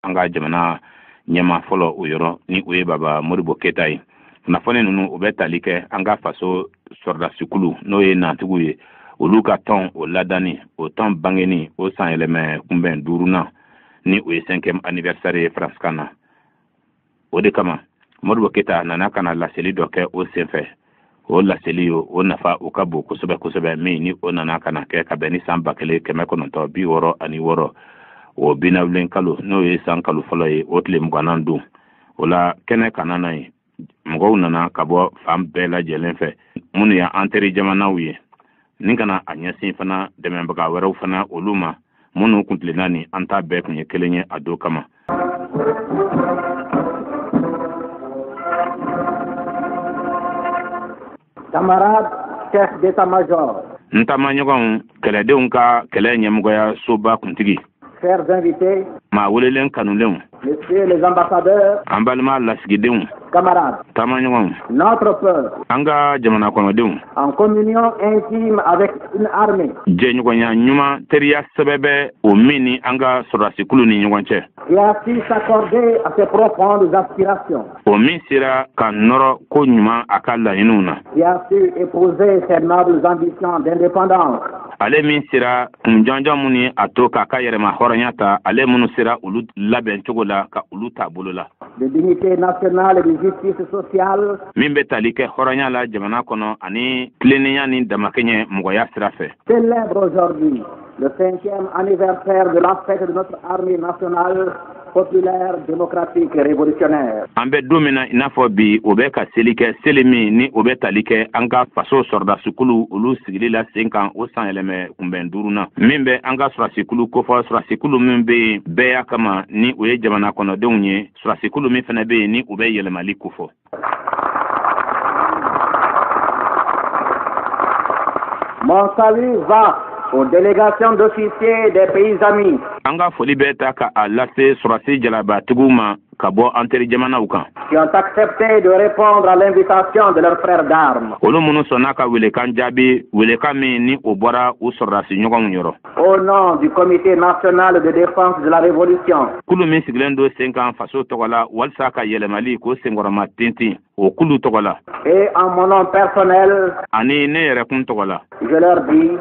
an ka jamana ɲɛmaa fɔlɔ o yɔrɔ, ni o ye Baba Modibo Keyita ye. Kunnafoni ninnu, o bɛ tali kɛ an ka faso sɔrɔdasikulu, n'o ye nantigiw ye, olu ka tɔn o ladani, o tɔn bangeni o sanyɛlɛmɛ kunbɛn duurunan, ni o ye cinquième anniversaire ye faransikan na. O de kama Modibo Keyita nana ka na laseli dɔ kɛ o senfɛ. O laseli, o nafa o ka bon kosɛbɛ kosɛbɛ, min ni o nana ka na kɛ ka bɛn ni san 1966, o binawulen kalo, n'o ye san kalo fɔlɔ ye, o tile 20nan don. O la kɛnɛ kana na ye, mɔgɔw nana ka bɔ fan bɛɛ lajɛlen fɛ, minnu y'an teri jamanaw ye, ni kana a ɲɛsin fana dɛmɛbaga wɛrɛw fana olu ma, minnu kuntilenna ni an ta bɛɛ tun ye kelen ye a don kama. Camarades, chef d'état-major. N taamaɲɔgɔnw, kɛlɛdenw ka kɛlɛ ɲɛmɔgɔya soba kuntigi. Chers invités. Maa welelen kanulenw. Messieurs les ambassadeurs. An balima lasigidenw. Camarades. Taamaɲɔgɔnw. Notre peuple. An ka jamana kɔnɔdenw. En communion intime avec une armée. Jɛɲɔgɔnya ɲuman, teriya sɛbɛ bɛ o min ni an ka sɔrɔdasikulu ni ɲɔgɔn cɛ. Qui a su s'accorder à ses profondes aspirations. O min sera ka nɔrɔ ko ɲuman a ka laɲiniw na. Qui a su épouser ses nobles ambitions d'indépendance. Ale min sera kun jɔnjɔn minnu ye a to k'a ka yɛrɛma hɔrɔnya ta, ale minnu sera olu labɛn cogo la ka olu ta bolo la. De dignité nationale et de justice sociale. Min bɛ tali kɛ hɔrɔnya la jamana kɔnɔ ani tilennenya ni damakɛɲɛ mɔgɔya sira fɛ. Célèbre aujourd'hui le cinquième anniversaire de la fête de notre armée nationale populaire, démocratique et révolutionnaire. An bɛ don min na i n'a fɔ bi, o bɛ ka seli kɛ, seli min ni o bɛ tali kɛ an ka faso sɔrɔdasikulu olu sigili la sen kan, o san yɛlɛmɛ kunbɛn duurunan, min bɛ an ka sɔrɔdasikulu kofɔ, sɔrɔdasikulu min bɛ yen bɛɛ y'a kama, ni o ye jamana kɔnɔdenw ye, sɔrɔdasikulu min fana bɛ yen ni o bɛ yɛlɛmali kofɔ. Mon salut va aux délégations d'officiers des pays amis. An ka foli bɛ ta ka a lase sɔrɔdasi jalabatigiw ma ka bɔ an teri jamanaw kan. Qui ont accepté de répondre à l'invitation de leurs frères d'armes. Olu minnu sɔnna ka welekan jaabi, welekan min ni o bɔra u sɔrɔdasi ɲɔgɔnw yɔrɔ. Au nom du Comité national de défense de la révolution. Kulu min sigilen don sen kan faso tɔgɔ la walisa ka yɛlɛmali k'o senkɔrɔma tintin, o kulu tɔgɔ la. Et en mon nom personnel. Ani ne yɛrɛ kun tɔgɔ la. Je leur dis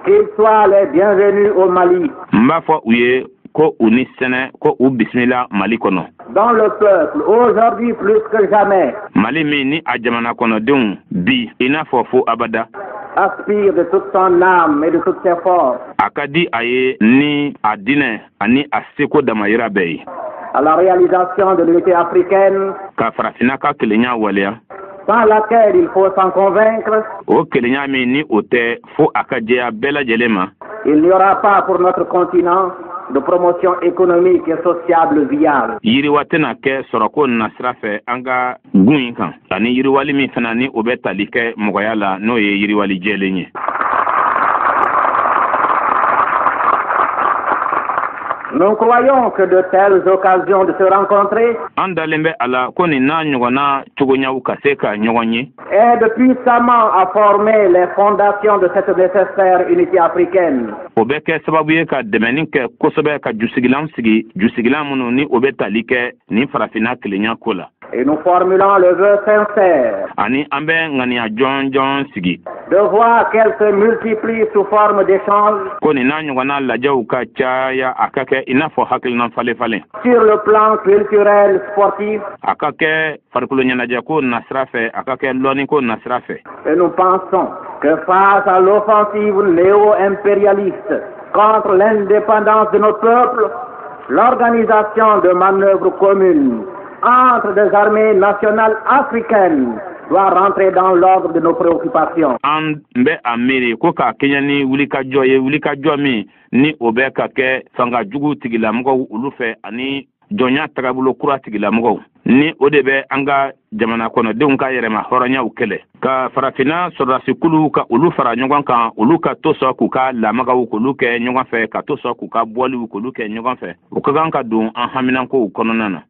qu'ils soient les bienvenus au Mali. N b'a fɔ u ye ko u ni sɛnɛ, ko u bisimila Mali kɔnɔ. Dont le peuple, aujourd'hui plus que jamais. Mali min ni a jamana kɔnɔdenw bi i n'a fɔ fo abada. Aspire de toute son âme et de toutes ses forces. A ka di a ye ni a dinɛ ani a seko damayira bɛɛ ye. À la réalisation de l'unité africaine. Ka farafinna ka kelenya waleya. Sans laquelle, il faut s'en convaincre. O kelenya min ni o tɛ fo a ka jɛya bɛɛ lajɛlen ma. Il n'y aura pas pour notre continent de promotion économique et sociale viable. Yiriwa tɛna kɛ sɔrɔko nasira fɛ an ka gun in kan, ani yiriwali min fana ni o bɛ tali kɛ mɔgɔya la, n'o ye yiriwali jɛlen ye. Nous croyons que de telles occasions de se rencontrer An dalen bɛ a la ko nin n'a ɲɔgɔnna cogoɲaw ka se ka ɲɔgɔn ye aident puissamment à former les fondations de cette nécessaire unité africaine. O bɛ kɛ sababu ye ka dɛmɛni kɛ kosɛbɛ ka jusigilan sigi, jusigilan minnu ni o bɛ tali kɛ nin farafinna kelenya ko la. Et nous formulons le vœu sincère Ani an bɛ ŋaniya jɔnjɔn sigi de voir qu'elles se multiplient sous forme d'échanges ko nin n'a ɲɔgɔnna lajɛw ka caya, a ka kɛ i n'a fɔ hakilina falen falen sur le plan culturel, sportif. A ka kɛ farikolo ɲɛnajɛko nasira fɛ, a ka kɛ lɔnniko nasira fɛ. Et nous pensons que face à l'offensive néo-impérialiste contre l'indépendance de nos peuples, l'organisation de manœuvres communes entre des armées nationales africaines doit rentrer dans l'ordre de nos préoccupations. An bɛ a miiri ko k'a kɛɲɛ ni wulikajɔ ye, wulikajɔ min ni o bɛ ka kɛ fanga jugu tigilamɔgɔw olu fɛ ani jɔnya tagabolo kura tigilamɔgɔw, ni o de bɛ an ka jamana kɔnɔdenw ka yɛrɛma hɔrɔnyaw kɛlɛ, ka farafinna sɔrɔdasikulu ka olu fara ɲɔgɔn kan, olu ka to sɔn k'u ka lamagaw k'olu kɛ ɲɔgɔn fɛ, ka to sɔn k'u ka bɔliw k'olu kɛ ɲɔgɔn fɛ, o ka kan ka don an haminankow kɔnɔna na.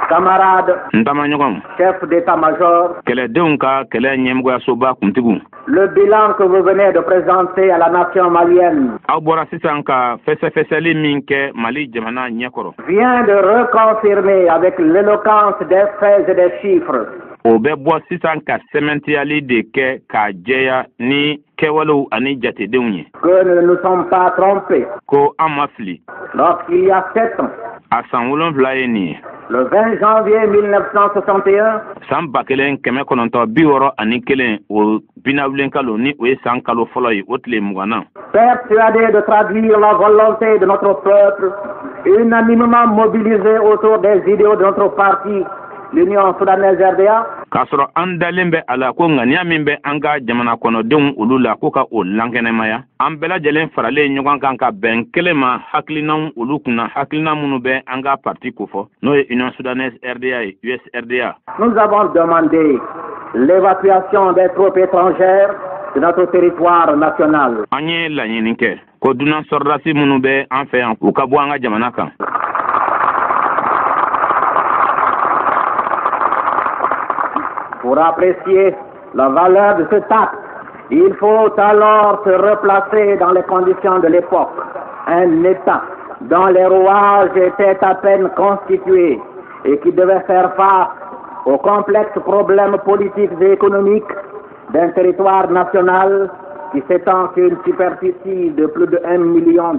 Camarades, N taamaɲɔgɔnw, chefs d'état-major, kɛlɛdenw ka kɛlɛ ɲɛmɔgɔyasoba kuntigiw, Le bilan que vous venez de présenter à la nation malienne Aw bɔra sisan ka fɛsɛfɛsɛli min kɛ Mali jamana ɲɛkɔrɔ, vient de reconfirmer avec l'éloquence des faits et des chiffres o bɛ bɔ sisan ka sɛmɛntiyali de kɛ k'a jɛya ni kɛwalew ani jatedenw ye que nous ne nous sommes pas trompés ko an ma fili lorsqu'il y a 7 ans, a san 7 ye nin ye, le 20 janvier 1961, san 1961, o binawulenkalo, ni o ye san kalo fɔlɔ ye, o tile 20na, persuadés de traduire la volonté de notre peuple, unanimement mobilisé autour des idéaux de notre parti, l'Union soudanaise RDA, k'a sɔrɔ an dalen bɛ a la ko ŋaniya min bɛ an ka jamana kɔnɔdenw olu la, ko ka o lankɛnɛmaya, an bɛɛ lajɛlen faralen ɲɔgɔn kan ka bɛn kelen ma hakilinaw olu kunna, hakilina minnu bɛ an ka parti kofɔ, n'o ye Union soudanaise RDA ye, USRDA, nous avons demandé l'évacuation des troupes étrangères de notre territoire national. An ye laɲini kɛ ko dunan sɔrɔdasi minnu bɛ an fɛ yan, u ka bɔ an ka jamana kan. Pour apprécier la valeur de cet acte, il faut alors se replacer dans les conditions de l'époque. Un État dont les rouages étaient à peine constitués et qui devait faire face aux complexes problèmes politiques et économiques d'un territoire national qui s'étend sur une superficie de plus de 1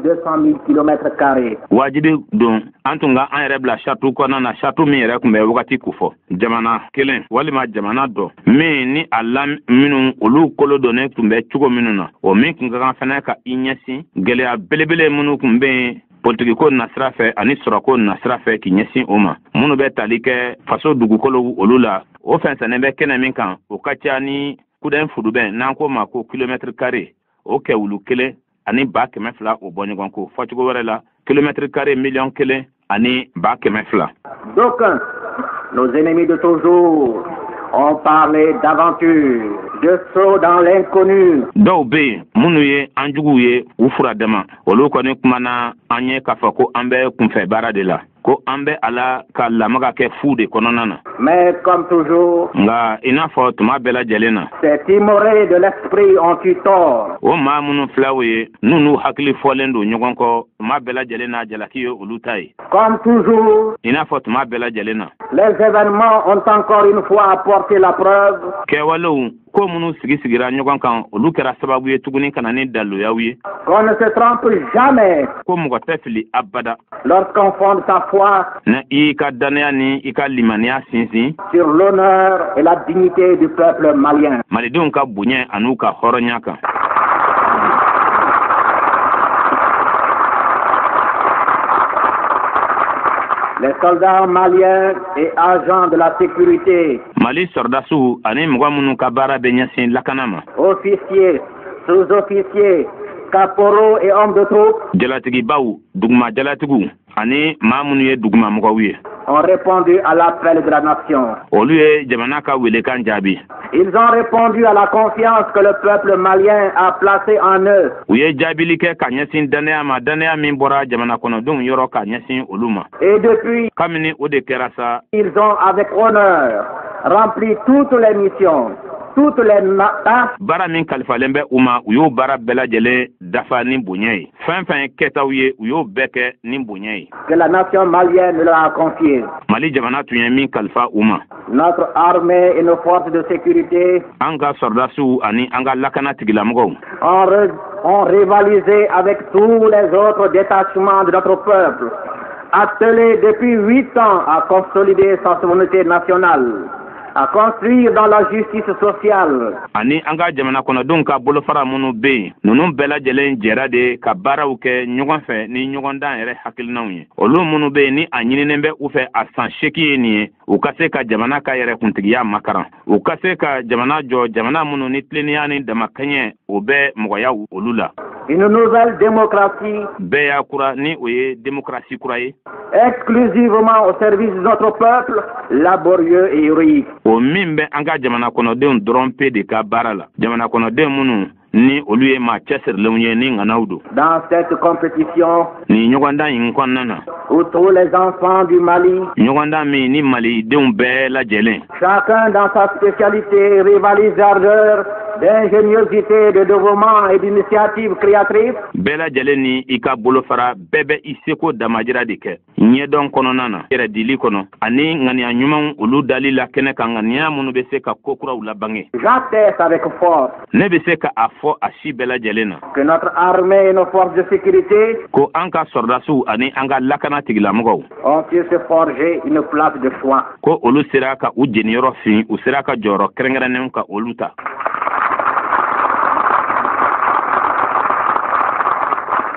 200 000 km carrés. Wajibi don an tun ka an yɛrɛ bila sartu kɔnɔna na, sartu min yɛrɛ tun bɛ wagati kofɔ, jamana kelen walima jamana dɔ min ni a la minnu olu kolo donnen tun bɛ cogo minnu na, o min tun ka kan fana ka i ɲɛsin gɛlɛya belebele minnu tun bɛ yen politikiko nasira fɛ ani sɔrɔko nasira fɛ, k'i ɲɛsin o ma, minnu bɛ tali kɛ faso dugukolo olu la, o fɛnsɛnnen bɛ kɛnɛ min kan, o ka ca ni kudɛn fudubɛn n'an ko ma ko kilomɛtiri kare o kɛwulu 1 ni 200,000 o bɔ ɲɔgɔn ko. Fɔcogo wɛrɛ la, kilomɛtiri kare 1,1 million. D'aucuns, nos ennemis de toujours, ont parlé d'aventure, de saut dans l'inconnu. Dɔw bɛ yen minnu ye an juguw ye u fura dama, olu kɔni kumana an ye k'a fɔ ko an bɛ kunfɛ baara de la, ko an bɛ a la ka lamaga kɛ fu de kɔnɔna na. Mais comme toujours, Nka i n'a fɔ tuma bɛɛ lajɛlen na, ces timorés de l'esprit ont eu tort. o maa minnu filaw ye, n'u n'u hakili fɔlen don ɲɔgɔn kɔ tuma bɛɛ lajɛlen na, jalaki ye olu ta ye. Comme toujours, I n'a fɔ tuma bɛɛ lajɛlen na, les événements ont encore une fois apporté la preuve kɛwalew ko minnu sigi sigira ɲɔgɔn kan, olu kɛra sababu ye tuguni ka na ni daliluyaw ye qu'on ne se trompe jamais ko mɔgɔ tɛ fili abada lorsqu'on fonde sa foi na i ka dannaya ni i ka limaniya sinsin sur l'honneur et la dignité du peuple malien. malidenw ka bonya an'u ka hɔrɔnya kan. Les soldats maliens et agents de la sécurité, Mali sɔrɔdasiw ani mɔgɔ minnu ka baara bɛ ɲɛsin lakana ma, officiers, sous-officiers, caporaux et hommes de troupe jalatigibaw, duguma jalatigiw ani maa minnu ye dugumamɔgɔw ye, ont répondu à l'appel de la nation. olu ye jamana ka welekan jaabi. Ils ont répondu à la confiance que le peuple malien a placée en eux. U ye jaabili kɛ ka ɲɛsin dannaya ma, dannaya min bɔra jamana kɔnɔdenw yɔrɔ ka ɲɛsin olu ma. Et depuis, Kabini o de kɛra sa, ils ont avec honneur rempli toutes les missions, toutes les tâches baara min kalifalen bɛ u ma, u y'o baara bɛɛ lajɛlen dafa ni bonya ye. Fɛn fɛn ye kɛtaw ye, u y'o bɛɛ kɛ ni bonya ye que la nation malienne leur a confiées. Mali jamana tun ye min kalifa u ma. Notre armée et nos forces de sécurité An ka sɔrɔdasiw ani an ka lakana tigilamɔgɔw ont rivalisé avec tous les autres détachements de notre peuple, attelés depuis 8 ans à consolider sa souveraineté nationale, à construire dans la justice sociale, ani an ka jamana kɔnɔdenw ka bolofara minnu bɛ yen, ninnu bɛɛ lajɛlen jɛra de ka baaraw kɛ ɲɔgɔn fɛ ni ɲɔgɔndan yɛrɛ hakilinaw ye. Olu minnu bɛ yen ni a ɲininen bɛ u fɛ a san 8 ye nin ye, u ka se ka jamana ka yɛrɛ kuntigiya makaran, u ka se ka jamana jɔ, jamana minnu ni tilennenya ni damakɛɲɛ o bɛ mɔgɔya olu la, une nouvelle démocratie bɛɛ y'a kura, ni o ye démocratie kura ye, exclusivement au service de notre peuple laborieux et héroïque. o min bɛ an ka jamana kɔnɔdenw dɔrɔn pe de ka baara la, jamana kɔnɔden minnu ni olu ye maa cɛsirilenw ye ni ŋanaw don. Dans cette compétition, Nin ɲɔgɔndan in kɔnɔna na, où tous les enfants du Mali, ɲɔgɔndan min ni malidenw bɛɛ lajɛlen, chacun dans sa spécialité, rivalise d'ardeur, d'ingéniosité, de dévouement et d'initiative créatrice, bɛɛ lajɛlen ni i ka bolofara, bɛɛ bɛ i seko damajira de kɛ ɲɛdɔn kɔnɔna na, yɛrɛdili kɔnɔ ani ŋaniya ɲumanw olu dali la kɛnɛ kan, ŋaniya minnu bɛ se ka ko kuraw labange. J'atteste avec force Ne bɛ se ka a fɔ a si bɛɛ lajɛlen na que notre armée et nos forces de sécurité ko an ka sɔrɔdasiw ani an ka lakana tigilamɔgɔw ont su se forger une place de choix. ko olu sera ka u jeniyɔrɔ fin, u sera ka jɔyɔrɔ kɛrɛnkɛrɛnnenw ka olu ta.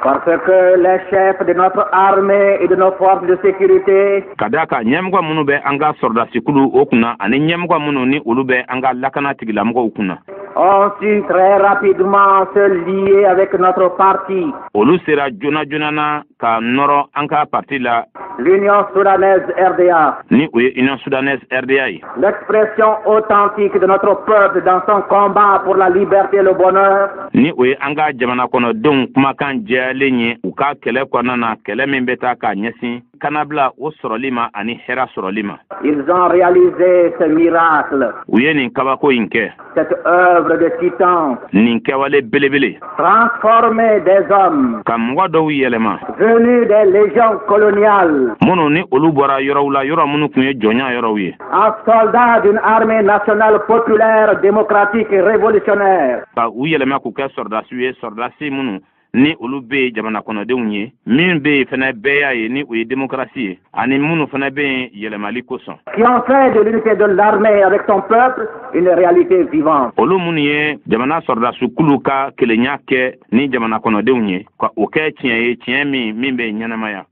Parce que les chefs de notre armée et de nos forces de sécurité Ka da kan ɲɛmɔgɔ minnu bɛ an ka sɔrɔdasikulu o kunna ani ɲɛmɔgɔ minnu ni olu bɛ an ka lakana tigilamɔgɔw kunna, ont su très rapidement se lier avec notre parti, olu sera joona joona na ka nɔrɔ an ka parti la, l'Union soudanaise RDA, ni o ye Union soudanaise RDA ye, l'expression authentique de notre peuple dans son combat pour la liberté et le bonheur, ni o ye an ka jamana kɔnɔdenw kumakan jɛyalen ye u ka kɛlɛ kɔnɔna na, kɛlɛ min bɛ taa k'a ɲɛsin kanabila o sɔrɔli ma ani hɛrɛ sɔrɔli ma. Ils ont réalisé ce miracle, U ye nin kabako in kɛ, cette œuvre de titan, nin kɛwale belebele, transformer des hommes ka mɔgɔ dɔw yɛlɛma venus des légions coloniales minnu ni olu bɔra yɔrɔw la, yɔrɔ minnu tun ye jɔnya yɔrɔw ye, en soldats d'une armée nationale populaire, démocratique et révolutionnaire. ka u yɛlɛma k'u kɛ sɔrɔdasiw ye, sɔrɔdasi minnu ni olu bɛ yen jamana kɔnɔdenw ye, min bɛ yen fɛnɛ bɛɛ y'a ye ni o ye démocratie ye, ani minnu fana bɛ yen yɛlɛmali kosɔn. Qui ont fait de l'unité de l'armée avec son peuple une réalité vivante. Olu minnu ye jamana sɔrɔdasikulu ka kelenya kɛ ni jamana kɔnɔdenw ye, ka o kɛ tiɲɛ ye, tiɲɛ min bɛ ɲɛnamaya.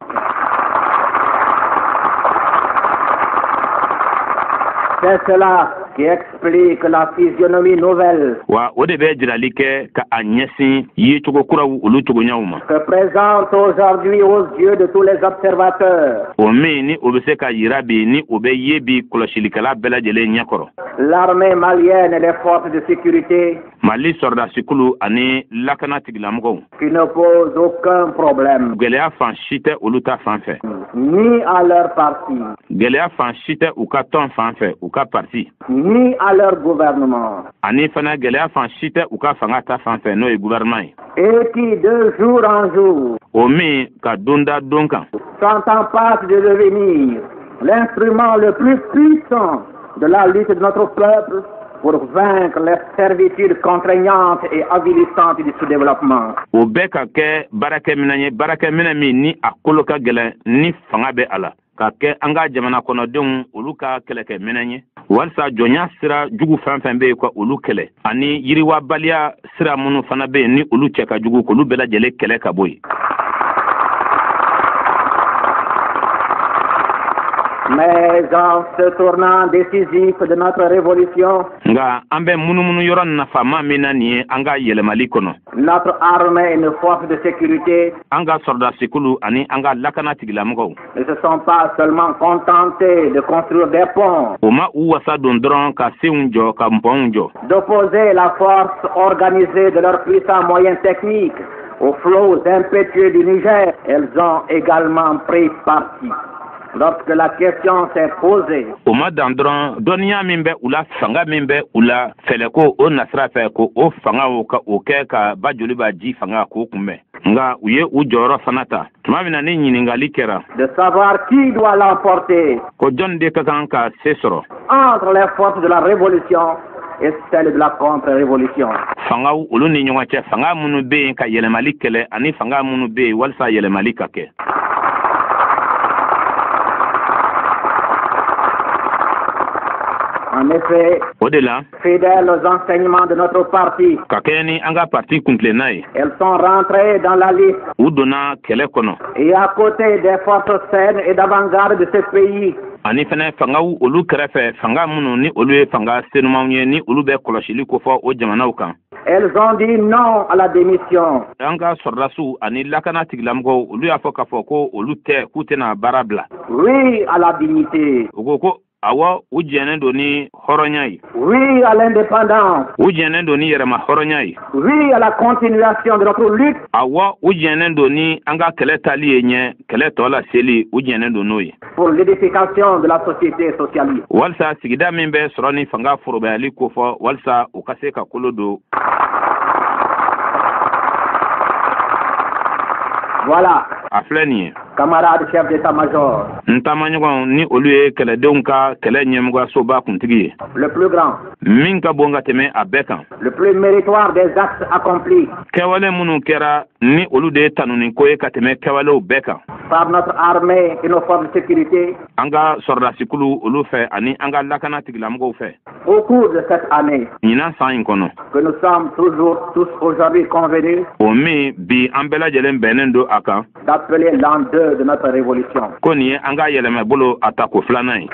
C'est cela qui explique la physionomie nouvelle Wa o de bɛ jirali kɛ ka a ɲɛsin yecogo kuraw olu cogoɲaw ma que présente aujourd'hui aux yeux de tous les observateurs o min ni o bɛ se ka yira bi, ni o bɛ ye bi kɔlɔsilikɛla bɛɛ lajɛlen ɲɛkɔrɔ, l'armée malienne et les forces de sécurité Mali sɔrɔdasikulu ani lakana tigilamɔgɔw qui ne posent aucun problème gɛlɛya fan si tɛ olu ta fan fɛ, ni à leur parti, gɛlɛya fan si tɛ u ka tɔn fan fɛ, u ka parti, ni à leur gouvernement, ani fana gɛlɛya fan si tɛ u ka fanga ta fan fɛ, n'o ye gouvernement ye, et qui de jour en jour o min ka don da don kan sont en passe de devenir l'instrument le plus puissant de la lutte de notre peuple pour vaincre les servitudes contraignantes et avilissantes du sous-développement. O bɛɛ ka kɛ baarakɛminɛn ye, baarakɛminɛn min ni a kolo ka gɛlɛn, ni fanga bɛ a la, ka kɛ an ka jamana kɔnɔdenw olu ka kɛlɛkɛminɛn ye walisa jɔnya sira jugu fɛn fɛn bɛ yen, ka olu kɛlɛ, ani yiriwabaliya sira minnu fana bɛ yen ni olu cɛ ka jugu, k'olu bɛɛ lajɛlen kɛlɛ ka bɔ yen. Mais en ce tournant décisif de notre révolution, Nka an bɛ munumunu yɔrɔ nafama min na nin ye an ka yɛlɛmali kɔnɔ, notre armée et nos forces de sécurité an ka sɔrɔdasikulu ani an ka lakana tigilamɔgɔw ne se sont pas seulement contentés de construire des ponts, o ma u wasa don dɔrɔn ka senw jɔ, ka pɔnw jɔ, d'opposer la force organisée de leurs puissants moyens techniques aux flots impétueux du Niger. Elles ont également pris parti. Lorsque la question s'est posée O ma dan dɔrɔn dɔnniya min bɛ u la, fanga min bɛ u la, fɛlɛko o nasira fɛ, ko o fangaw ka o kɛ ka ba joli b'a ji fanga k'o kunbɛn, nka u ye u jɔyɔrɔ fana ta tuma min na ni ɲininkali kɛra de savoir qui doit l'emporter ko jɔnni de ka kan ka se sɔrɔ entre les forces de la révolution et celles de la contre-révolution. fangaw olu ni ɲɔgɔn cɛ, fanga minnu bɛ yen ka yɛlɛmali kɛlɛ ani fanga minnu bɛ yen walisa yɛlɛmali ka kɛ. En effet, O de la, fidèles aux enseignements de notre parti, ka kɛɲɛ ni an ka parti kuntilenna ye, elles sont rentrées dans la liste u donna kɛlɛ kɔnɔ et à côté des forces saines et d'avant-garde de ce pays, ani fɛnɛ fangaw olu kɛrɛfɛ, fanga minnu ni olu ye fanga senumanw ye, ni olu bɛ kɔlɔsili kofɔ o jamanaw kan. Elles ont dit non à la démission. An ka sɔrɔdasiw ani lakana tigilamɔgɔw, olu y'a fɔ k'a fɔ ko olu tɛ, k'u tɛna baara bila. Oui à la dignité. U ko ko Awɔ, u jɛnnen don ni hɔrɔnya ye. Oui à l'indépendance. U jɛnnen don ni yɛrɛma hɔrɔnya ye. Oui à la continuation de notre lutte. Awɔ, u jɛnnen don ni an ka kɛlɛ tali ye ɲɛ, kɛlɛ tɔ la seli, u jɛnnen don n'o ye. Pour l'édification de la société socialiste. Walisa sigida min bɛ sɔrɔ ni fanga forobayali kofɔ, walisa u ka se ka kolo don. Voilà. A filɛ nin ye. Camarade chef d'état-major. N taamaɲɔgɔnw, ni olu ye kɛlɛdenw ka kɛlɛ ɲɛmɔgɔyasoba kuntigi ye. Le plus grand. Min ka bon ka tɛmɛ a bɛɛ kan. Le plus méritoire des actes accomplis. Kɛwale minnu kɛra, ni olu de ye tanuni ko ye ka tɛmɛ kɛwalew bɛɛ kan. Par notre armée et nos forces de sécurité. An ka sɔrɔdasikulu olu fɛ ani an ka lakana tigilamɔgɔw fɛ. Au cours de cette année. Ɲinan san in kɔnɔ. Que nous sommes toujours tous aujourd'hui convenus. O min bi an bɛɛ lajɛlen bɛnnen don a kan. D'appeler l'an 2 de notre révolution. Ko nin ye an ka yɛlɛmɛbolo a tako filanan ye.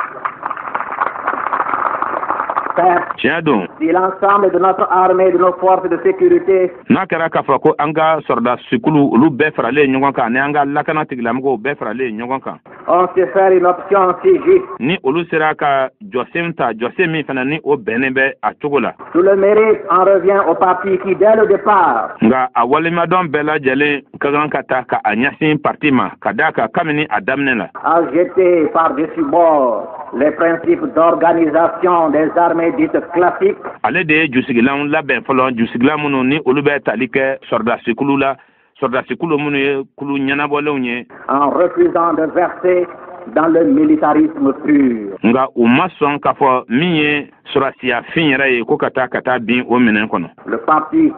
Tiɲɛ don. Si l'ensemble de notre armée et de nos forces de sécurité. N'a kɛra k'a fɔ ko an ka sɔrɔdasikulu olu bɛɛ faralen ɲɔgɔn kan ani an ka lakana tigilamɔgɔw bɛɛ faralen ɲɔgɔn kan. Ont su faire une option si juste. Ni olu sera ka jɔsen ta, jɔsen min fana ni o bɛnnen bɛ a cogo la. Tout le mérite en revient au parti qui, dès le départ. Nka a walemadɔn bɛɛ lajɛlen ka kan ka ta ka a ɲɛsin parti ma, ka d'a kan kabini a daminɛ la. A jeté par-dessus bord les principes d'organisation des armées dites classiques. Ale de ye jusigilanw labɛn fɔlɔ, jusigilan minnu ni olu bɛ tali kɛ sɔrɔdasikulu la, sɔrɔdasikulu minnu ye kulu ɲɛnabɔlenw ye. En refusant de verser dans le militarisme pur. Nka u ma sɔn k'a fɔ min ye sɔrɔdasiya fin yɛrɛ ye, ko ka taa bin o minɛn kɔnɔ. Le parti,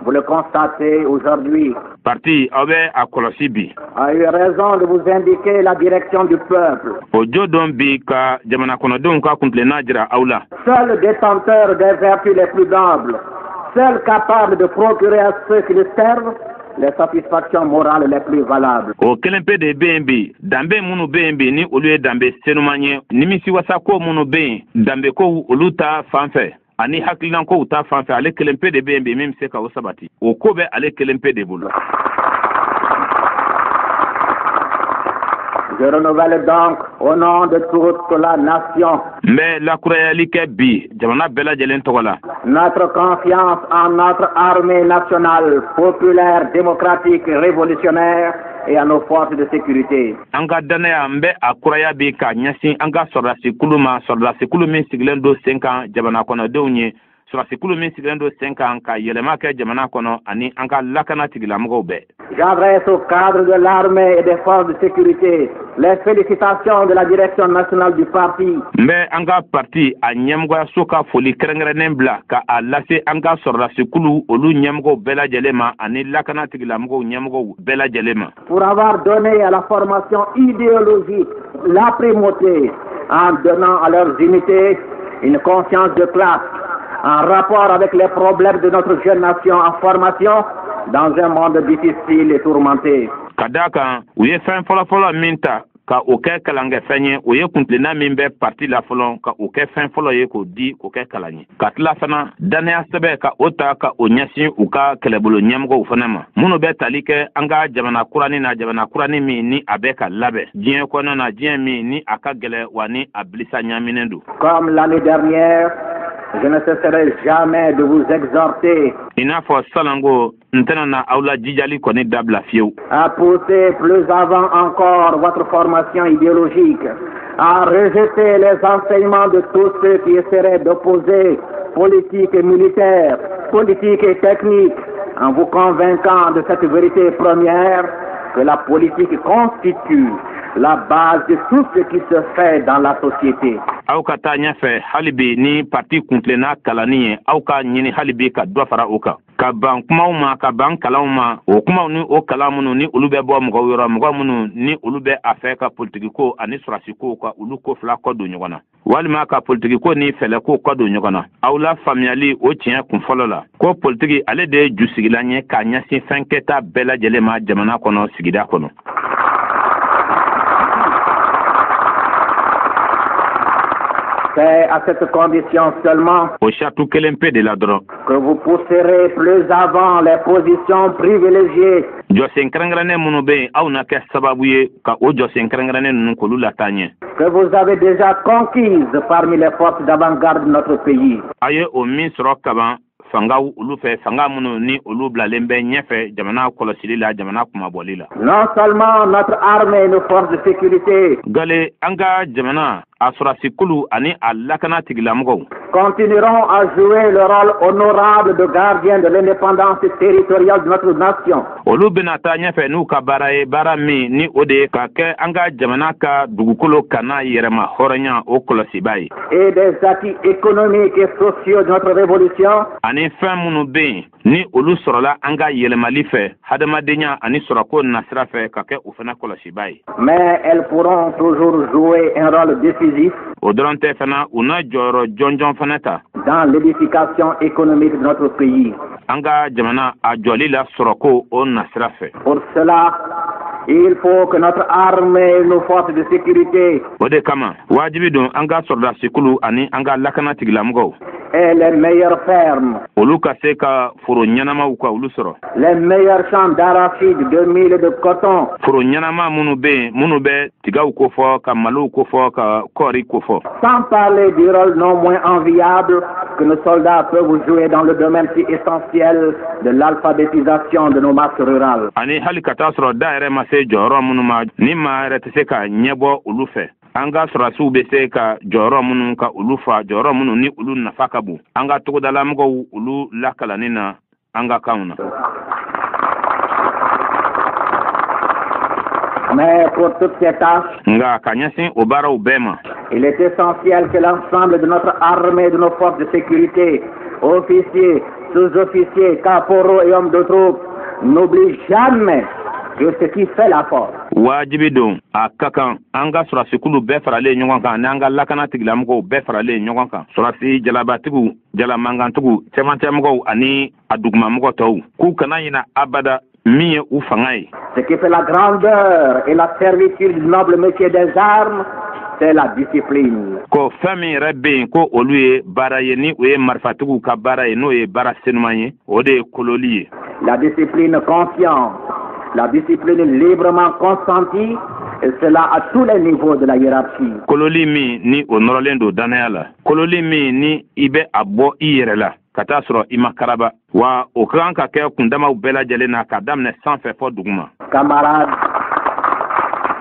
vous le constatez aujourd'hui, Parti, aw bɛ a kɔlɔsi bi, a eu raison de vous indiquer la direction du peuple. O jo dɔn bi ka jamana kɔnɔdenw ka kuntilenna jira aw la. Seul détenteur des vertus les plus nobles, seul capable de procurer à ceux qui le servent les satisfactions morales les plus valables. O kelen pe de bɛ yen bi, danbe minnu bɛ yen bi, ni olu ye danbe senuman ye, nimisiwasako minnu bɛ yen, danbekow olu ta fan fɛ ani hakilinankow ta fan fɛ, ale kelen pe de bɛ yen bi min bɛ se ka o sabati. O ko bɛ ale kelen pe de bolo. Je renouvelle donc, au nom de toute la nation, N bɛ lakurayali kɛ bi jamana bɛɛ lajɛlen tɔgɔ la, notre confiance en notre armée nationale, populaire, démocratique, révolutionnaire et à nos forces de sécurité. An ka dannaya, n bɛ a kuraya bi ka ɲɛsin an ka sɔrɔdasikulu ma, sɔrɔdasikulu min sigilen don sen kan jamana kɔnɔdenw ye, sɔrɔdasikulu min sigilen don sen kan ka yɛlɛma kɛ jamana kɔnɔ, ani an ka lakana tigilamɔgɔw bɛɛ. J'adresse au cadre de l'armée et des forces de sécurité les félicitations de la direction nationale du parti N bɛ an ka parti a ɲɛmɔgɔyaso ka foli kɛrɛnkɛrɛnnen bila ka a lase an ka sɔrɔdasikulu olu ɲɛmɔgɔw bɛɛ lajɛlen ma ani lakana tigilamɔgɔw ɲɛmɔgɔw bɛɛ lajɛlen ma pour avoir donné à la formation idéologique la primauté en donnant à leurs unités une conscience de classe en rapport avec les problèmes de notre jeune nation en formation dans un monde difficile et tourmenté. Ka daa kan u ye fɛn fɔlɔfɔlɔ min ta ka o kɛ kalankɛfɛn ye, o ye kuntilenna min bɛ parti la fɔlɔ, ka o kɛ fɛn fɔlɔ ye k'o di k'o kɛ kalan ye, ka tila fana dannaya sɛbɛ ka o ta ka o ɲɛsin u ka kɛlɛbolo ɲɛmɔgɔw fana ma, minnu bɛ tali kɛ an ka jamana kuranin na, jamana kuranin min ni a bɛ ka labɛn diɲɛ kɔnɔna na, diɲɛ min ni a ka gɛlɛ wa ni a bilisa ɲaminen don. Comme l'année dernière, je ne cesserai jamais de vous exhorter I n'a fɔ salanko, n tɛna na aw la jijali kɔni dabila fiyewu à pousser plus avant encore votre formation idéologique, à rejeter les enseignements de tous ceux qui essaieraient d'opposer politique et militaire, politique et technique, en vous convainquant de cette vérité première que la politique constitue la base de tout ce qui se fait dans la société. Aw ka taa ɲɛfɛ hali bi ni parti kuntilenna kalanni ye. Aw ka ɲini hali bi ka dɔ fara o kan, ka ban kumaw ma, ka ban kalanw ma, o kumaw ni o kalan minnu ni olu bɛ bɔ mɔgɔw yɔrɔ, mɔgɔ minnu ni olu bɛ a fɛ ka politikiko ani sɔrɔsiko ka olu ko fila kɔ don ɲɔgɔn na, walima ka politikiko ni fɛlɛko kɔ don ɲɔgɔn na. Aw la faamuyali o tiɲɛ kun fɔlɔ la ko politiki ale de ye jusigilan ye k'a ɲɛsin fɛn kɛta bɛɛ lajɛlen ma jamana kɔnɔ, sigida kɔnɔ. C'est à cette condition seulement O sartu kelen pe de la dɔrɔn que vous pousserez plus avant les positions privilégiées Jɔsen kɛrɛnkɛrɛnnen minnu bɛ yen, aw na kɛ sababu ye ka o jɔsen kɛrɛnkɛrɛnnen ninnu k'olu lataa ɲɛ. Que vous avez déjà conquises parmi les forces d'avant-garde de notre pays. A ye o min sɔrɔ kaban fangaw olu fɛ, fanga minnu ni olu bilalen bɛ ɲɛfɛ jamana kɔlɔsili la, jamana kunmabɔli la. Non seulement notre armée et nos forces de sécurité Gale an ka jamana a sɔrɔdasikulu ani a lakana tigilamɔgɔw continueront à jouer le rôle honorable de gardien de l'indépendance territoriale de notre nation. Olu bɛna taa ɲɛfɛ n'u ka baara ye, baara min ni o de ye ka kɛ an ka jamana ka dugukolo kana yɛrɛma hɔrɔnya o kɔlɔsiba ye et des acquis économiques et sociaux de notre révolution ani fɛn minnu bɛ yen ni olu sɔrɔla an ka yɛlɛmali fɛ hadamadenya ani sɔrɔko nasira fɛ, ka kɛ o fana kɔlɔsiba ye. Mais elles pourront toujours jouer un rôle décisif O dɔrɔn tɛ fana, u na jɔyɔrɔ jɔnjɔn fana ta dans l'édification économique de notre pays. an ka jamana a jɔli la sɔrɔko o nasira fɛ. Pour cela, il faut que notre armée et nos forces de sécurité O de kama wajibi don an ka sɔrɔdasikulu ani an ka lakana tigilamɔgɔw aient les meilleures fermes, olu ka se ka foro ɲɛnamaw ka olu sɔrɔ, les meilleurs champs d'arachide, de mil et de coton, foro ɲɛnama minnu bɛ yen, minnu bɛ tigaw kofɔ, ka malow kofɔ, ka kɔɔri kofɔ, sans parler du rôle non moins enviable que nos soldats peuvent jouer dans le domaine si essentiel de l'alphabétisation de nos masses rurales. Ani hali ka taa sɔrɔ da yɛrɛ ma se jɔyɔrɔ minnu ma, ni maa yɛrɛ tɛ se ka ɲɛbɔ olu fɛ, an ka sɔrɔdasiw bɛ se ka jɔyɔrɔ minnu ka olu fa, jɔyɔrɔ minnu ni olu nafa ka bon an ka togodalamɔgɔw olu lakalanni na an ka kanw na. Mais pour toutes ces tâches, Nka ka ɲɛsin o baaraw bɛɛ ma, il est essentiel que l'ensemble de notre armée et de nos forces de sécurité, officiers, sous-officiers, caporaux et hommes de troupes, n'oublient jamais que ce qui fait la force, Wajibi don, a ka kan an ka sɔrɔdasikulu bɛɛ faralen ɲɔgɔn kan n'an ka lakana tigilamɔgɔw bɛɛ faralen ɲɔgɔn kan, sɔrɔdasi jalabatigiw, jalamankantigiw, cɛmancɛmɔgɔw ani a dugumamɔgɔ tɔw, k'u kana ɲina abada min ye u fanga ye. Ce qui fait la grandeur et la servitude du noble métier des armes, c'est la discipline. Ko fɛn min yɛrɛ bɛ yen ko olu ye baara ye, ni o ye marifatigiw ka baara ye, n'o ye baara senuman ye, o de ye kololi ye. La discipline consciente, la discipline librement consentie, et cela à tous les niveaux de la hiérarchie. Kololi min ni o nɔrɔlen don dannaya la, kololi min ni i bɛ a bɔ i yɛrɛ la ka taa sɔrɔ i ma karaba wa, o ka kan ka kɛ kundamaw bɛɛ lajɛlen na, ka daminɛ sanfɛ fɔ duguma. Camarades,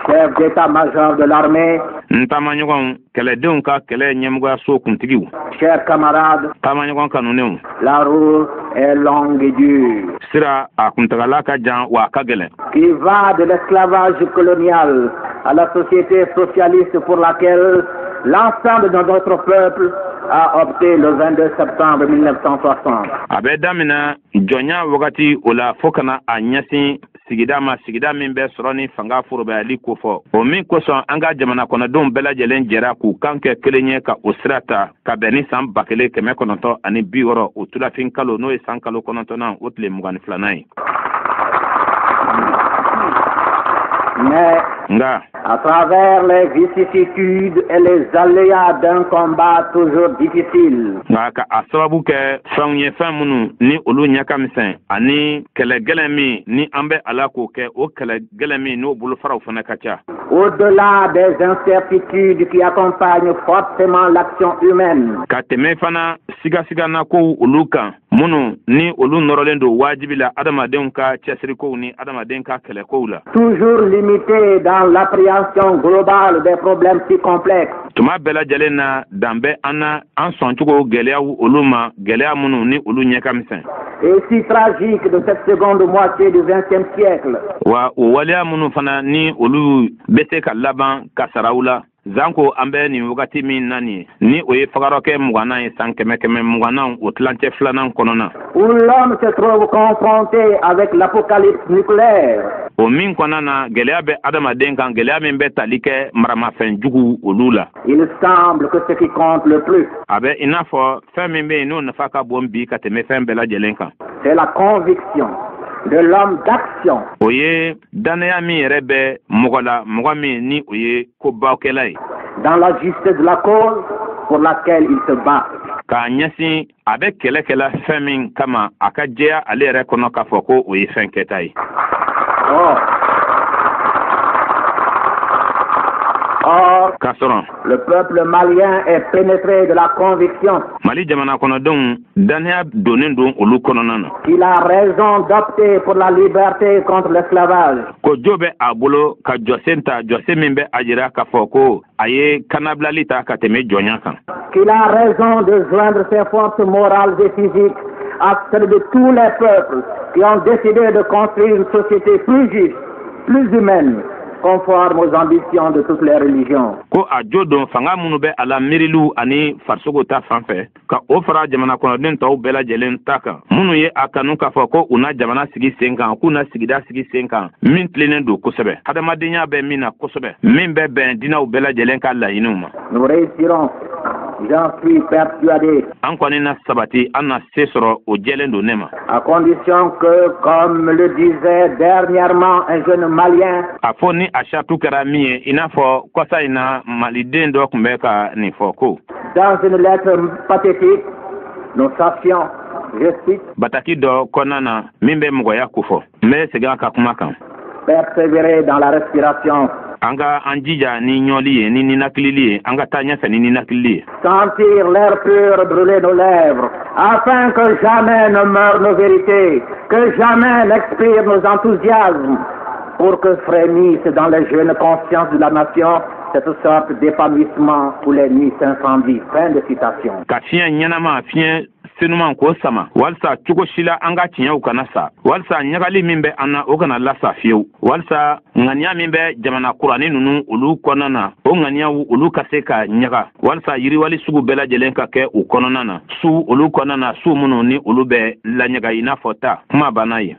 chefs d'état-major de l'armée, N taamaɲɔgɔnw, kɛlɛdenw ka kɛlɛ ɲɛmɔgɔyaso kuntigiw, chers camarades, taamaɲɔgɔn kanunenw, la route est longue et dure, sira a kuntagala ka jan wa a ka gɛlɛn, qui va de l'esclavage colonial à la société socialiste pour laquelle l'ensemble de notre peuple a opté le 22 septembre 1960. A bɛ daminɛ jɔnya wagati o la fɔɔ kana a ɲɛsin sigida ma, sigida min bɛ sɔrɔ ni fanga forobayali kofɔ, o min kosɔn an ka jamana kɔnɔdenw bɛɛ lajɛlen jɛra k'u kan kɛ kelen ye ka o sira ta ka bɛn ni san 1960 o tulafin kalo, n'o ye san kalo 9nan o tile 22nan ye. Mais Nka à travers les vicissitudes et les aléas d'un combat toujours difficile, nka ka a sababu kɛ fɛnw ye, fɛn minnu ni olu ɲɛ ka misɛn, ani kɛlɛ gɛlɛn min ni an bɛ a la k'o kɛ, o kɛlɛ gɛlɛn min n'o bolofaraw fana ka ca, au-delà des incertitudes qui accompagnent forcément l'action humaine, ka tɛmɛ fana sigasiganakow olu kan, minnu ni olu nɔrɔlen don wajibi la adamadenw ka cɛsirikow ni adamaden ka kɛlɛkow la, toujours limité dans l'appréhension globale des problèmes si complexes, tuma bɛɛ lajɛlen na dan bɛ an na an sɔncogo gɛlɛyaw olu ma, gɛlɛya minnu ni olu ɲɛ ka misɛn et si tragiques de cette seconde moitié du XXe siècle, wa o waleya minnu fana ni olu bɛ se ka laban kasaraw la, zanko an bɛ nin wagati min na nin ye, ni o ye fagarɔkɛ 20nan ye, san kɛmɛ kɛmɛ 20nan o tilancɛ filanan kɔnɔna, où l'homme se trouve confronté avec l'apocalypse nucléaire, o min kɔnɔna na gɛlɛya bɛ adamaden kan, gɛlɛya min bɛ tali kɛ maramafɛn jugu olu la, il semble que ce qui compte le plus, a bɛ i n'a fɔ fɛn min bɛ yen n'o nafa ka bon bi ka tɛmɛ fɛn bɛɛ lajɛlen kan, c'est la conviction de l'homme d'action o ye dannaya min yɛrɛ bɛ mɔgɔ la, mɔgɔ min ni o ye kobawkɛla ye, dans la justice de la cause pour laquelle il se bat. K'a ɲɛsin a bɛ kɛlɛ kɛla fɛn min kama, a ka jɛya ale yɛrɛ kɔnɔ k'a fɔ ko o ye fɛn kɛta ye. Oh. Or, K'a sɔrɔ le peuple malien est pénétré de la conviction Mali jamana kɔnɔdenw, dannaya donnen don olu kɔnɔna na qu'il a raison d'opter pour la liberté contre l'esclavage, ko jo bɛ a bolo ka jɔsen ta, jɔsen min bɛ a jira k'a fɔ ko a ye kanabilali ta ka tɛmɛ jɔnya kan, qu'il a raison de joindre ses forces morales et physiques à celles de tous les peuples qui ont décidé de construire une société plus juste, plus humaine, conforme aux ambitions de toutes les religions. Ko a jo don fanga minnu bɛ a la miiriliw ani farisogo ta fan fɛ, ka o fara jamana kɔnɔden tɔw bɛɛ lajɛlen ta kan, minnu ye a kanu k'a fɔ ko u na jamana sigi sen kan, k'u na sigida sigi sen kan min tilennen don kosɛbɛ, hadamadenya bɛ min na kosɛbɛ, min bɛ bɛn dinɛw bɛɛ lajɛlen ka laɲiniw ma. Nous réussirons, j'en suis persuadé, An kɔni na sabati, an na se sɔrɔ, o jɛlen don ne ma, à condition que, comme le disait dernièrement un jeune Malien, a fɔ ni a saratu kɛra min ye, i n'a fɔ kɔsa in na maliden dɔ tun bɛ ka nin fɔ ko dans une lettre pathétique, nous sachions, je cite, bataki dɔ kɔnɔna na min bɛ mɔgɔya kofɔ. N bɛ segin a ka kuma kan: persévérer dans la respiration, An ka an jija ni ɲɔli ye, ni ninakilili ye, an ka taa ɲɛfɛ ni ninakilili ye, sentir l'air pur brûler nos lèvres, afin que jamais ne meurent nos vérités, que jamais n'expirent nos enthousiasmes, pour que frémisse dans les jeunes consciences de la nation cette sorte d'épanouissement où les nuits s'incendiient. Fin de citation. Ka fiɲɛ ɲɛnama, fiɲɛ senuman k'o sama, walisa cogo si la an ka tiɲɛw kana sa, walisa ɲagali min bɛ an na, o kana lasa fiyewu, walisa ŋaniya min bɛ jamana kuranin ninnu olu kɔnɔna na, o ŋaniyaw olu ka se ka ɲaga, walisa yiriwali sugu bɛɛ lajɛlen ka kɛ u kɔnɔna na, su olu kɔnɔna na, su minnu ni olu bɛ laɲaga i n'a fɔ ta. Kuma banna ye.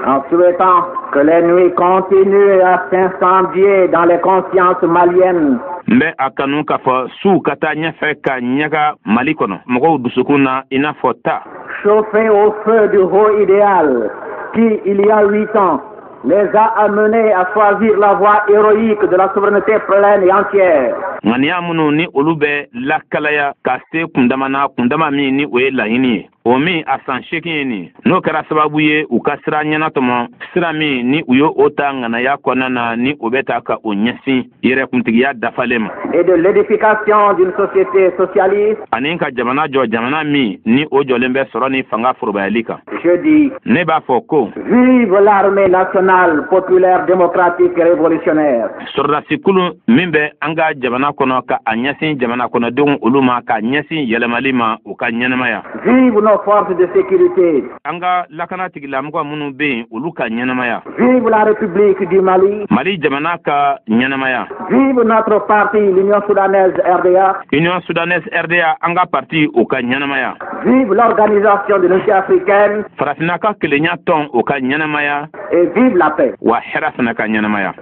En souhaitant que les nuits continuent à s'incendier dans les consciences maliennes, N bɛ a kanu k'a fɔ suw ka taa ɲɛfɛ ka ɲaga Mali kɔnɔ mɔgɔw dusukun na i n'a fɔ ta, chauffées au feu du haut idéal qui, il y a 8 ans, les a amenés à choisir la voie héroïque de la souveraineté pleine et entière. Ŋaniya minnu ni olu bɛ lakalaya ka se kundama na, kundama min ni o ye laɲini ye, o min a san 8 ye nin, n'o kɛra sababu ye u ka sira ɲɛnatɔmɔ, sira min ni u ye o ta ŋanaya kɔnɔna na, ni o bɛ ta ka o ɲɛsin yɛrɛkuntigiya dafalen ma, et de l'édification d'une société socialiste, ani ka jamana jɔ, jamana min ni o jɔlen bɛ sɔrɔ ni fanga forobayali kan, je dis, ne b'a fɔ ko vive l'armée nationale populaire démocratique et révolutionnaire. Sɔrɔdasikulu min bɛ an ka jamana kɔnɔ ka a ɲɛsin jamana kɔnɔdenw olu ma, ka ɲɛsin yɛlɛmali ma, u ka ɲɛnamaya. Vive nos forces de sécurité. An ka lakana tigilamɔgɔ minnu bɛ yen, olu ka ɲɛnamaya. Vive la République du Mali. Mali jamana ka ɲɛnamaya. Vive notre parti, l'Union soudanaise RDA. Union soudanaise RDA, an ka parti, o ka ɲɛnamaya. Vive l'organisation de l'unité africaine. Farafinna ka kelenya tɔn, o ka ɲɛnamaya. Et vive la paix. Wa hɛrɛ fana ka ɲɛnamaya.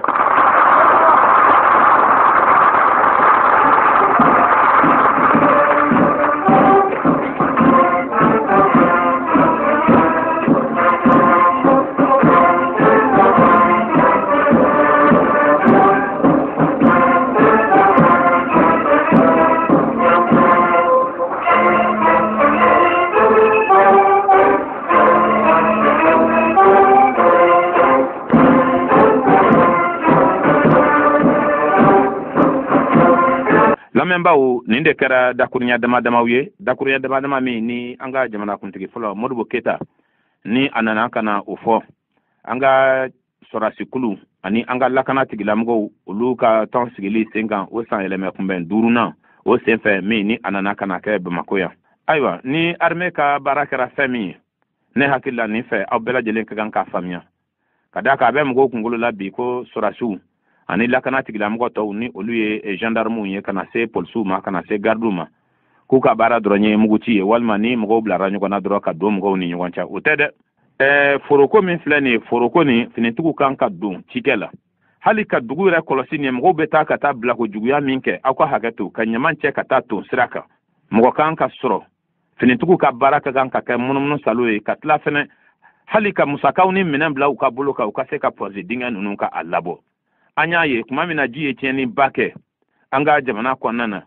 Lamɛnbaaw, nin de kɛra dakurunya dama damaw ye, dakurunya dama dama min ni an ka jamanakuntigi fɔlɔ Modibo Keyita ni a nana ka na o fɔ an ka sɔrɔdasikulu ani an ka lakana tigilamɔgɔw olu ka tɔn sigili sen kan, o san yɛlɛmɛ kunbɛn duurunan o senfɛ min ni a nana ka na kɛ Bamako yan. Ayiwa, ni armée ka baara kɛra fɛn min ye, ne hakili la nin fɛ aw bɛɛ lajɛlen ka kan k'a faamuya, ka d'a kan a bɛ mɔgɔw kunkolo la bi ko sɔrɔdasiw ani lakana tigilamɔgɔ tɔw, ni olu ye gendarmew ye, ka na se polisiw ma, ka na se gardiw ma, k'u ka baara dɔrɔn ye muguci ye, walima ni mɔgɔw bilara ɲɔgɔn na dɔrɔn ka don mɔgɔw ni ɲɔgɔn cɛ. O tɛ dɛ. Foroko min filɛ nin ye, foroko nin, finitigiw kan ka don cikɛ la, hali ka dugu yɛrɛ kɔlɔsi. Nin ye mɔgɔw bɛ taa ka taa bilako juguya min kɛ, aw ka hakɛ to, ka ɲaman cɛ ka taa ton sira kan, mɔgɔ kan ka sɔrɔ. Finitigiw ka baara ka kan ka kɛ munumunu salo ye, ka tila fɛnɛ hali ka musakaw ni minɛn bila u ka bolo kan, u ka se ka pɔsi dingɛ ninnu ka a labɔ. An y'a ye tuma min na ji ye tiɲɛniba kɛ an ka jamana kɔnɔna na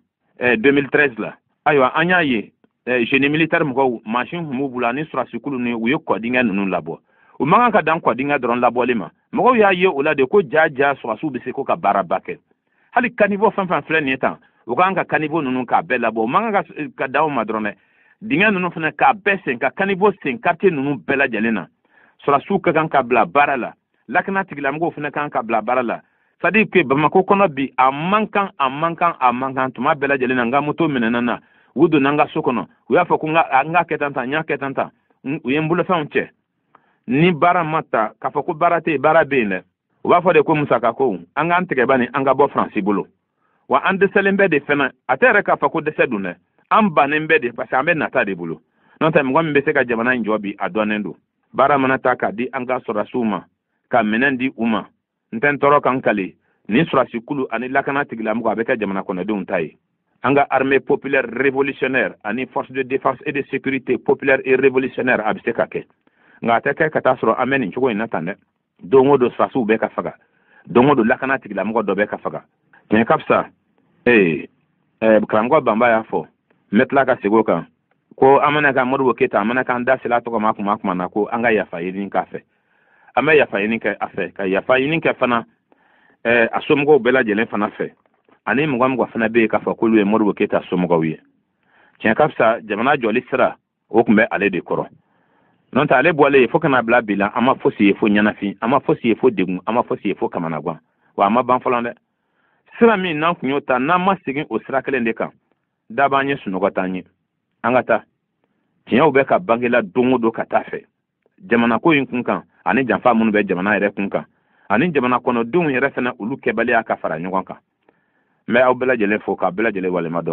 2013 la, ayiwa, an y'a ye Génie militaire mɔgɔw, mansin tun b'u bolo ani sɔrɔdasikulu ni u ye kɔdingɛ ninnu labɔ. U man kan ka dan kɔdingɛ dɔrɔn labɔli ma. Mɔgɔw y'a ye o la de ko ja ja, sɔrɔdasiw bɛ se ko ka baaraba kɛ. Hali caniveau fɛn fɛn filɛ nin ye tan, u kan ka caniveau ninnu k'a bɛɛ labɔ. U man kan ka dan o ma dɔrɔn dɛ, dingɛ ninnu fana k'a bɛɛ sen, ka caniveau sen quartier ninnu bɛɛ lajɛlen na. Sɔrɔdasiw ka kan ka bila baara la, lakana tigilamɔgɔw fana kan ka bila baara la. C'est à dire que Bamakɔ kɔnɔ bi, a man kan, a man kan, a man kan. Tuma bɛɛ lajɛlen na, n ka moto minɛna na, u donna n ka so kɔnɔ, u y'a fɔ ko n ka kɛ tan tan, n y'a kɛ tan tan, u ye n bolofɛnw cɛ. Ni baara ma ta k'a fɔ ko baara tɛ yen, baara bɛ yen dɛ. U b'a fɔ de ko musaka ko an k'an tigɛba ni an ka bɔ Faransi bolo. Wa an dɛsɛlen bɛ de fɛnɛ, a tɛ yɛrɛ k'a fɔ ko dɛsɛ dun dɛ, an bannen bɛ de, parce que an bɛ nata de bolo. N'o tɛ, mɔgɔ min bɛ se ka jamana in jɔ bi, a dɔnnen don. Baara mana ta k'a di an ka sɔrɔdasiw ma, ka minɛn di u ma, n tɛ n tɔɔrɔ kan kale ni sɔrɔdasikulu ani lakana tigilamɔgɔ, a bɛ kɛ jamana kɔnɔdenw ta ye. An ka armée populaire révolutionnaire ani force de défense et de sécurité populaire et révolutionnaire, a bɛ se ka kɛ, nka a tɛ kɛ ka taa sɔrɔ an bɛ nin cogo in na tan dɛ. Don o don sɔrɔdasiw bɛ ka faga, don o don lakana tigilamɔgɔ dɔ bɛ ka faga. Tiɲɛ ka fisa. Ee karamɔgɔ Banba y'a fɔ, n bɛ tila ka segin o kan, ko an mana ka Modibo Keyita, an mana k'an da sela tɔgɔ ma kuma kuma na, ko an ka yafa ɲini k'a fɛ. An bɛ yafa ɲini kɛ a fɛ, ka yafa ɲini kɛ fana a somɔgɔw bɛɛ lajɛlen fana fɛ, ani mɔgɔ mɔgɔ fana bɛ yen k'a fɔ k'olu ye Modibo Keyita somɔgɔw ye. Tiɲɛ ka fisa, jamana jɔli sira o tun bɛ ale de kɔrɔ. N'o tɛ, ale bɔlen fo kana bila bi la, an ma fosi ye fo ɲɛnafin, an ma fosi ye fo degun, an ma fosi ye fo kamanagan. Wa a ma ban fɔlɔ dɛ. Sira min n'an tun y'o ta, n'an ma segin o sira kelen de kan, da b'an ye, sunɔgɔ t'an ye. An ka taa, tiɲɛw bɛ ka bangela don o don ka taa fɛ jamana ko in kun kan, ani janfa minnu bɛ jamana yɛrɛ kun kan, ani jamana kɔnɔdenw yɛrɛ fana, olu kɛbaliya ka fara ɲɔgɔn kan. N bɛ aw bɛɛ lajɛlen fo k'a bɛɛ lajɛlen walima dɔn.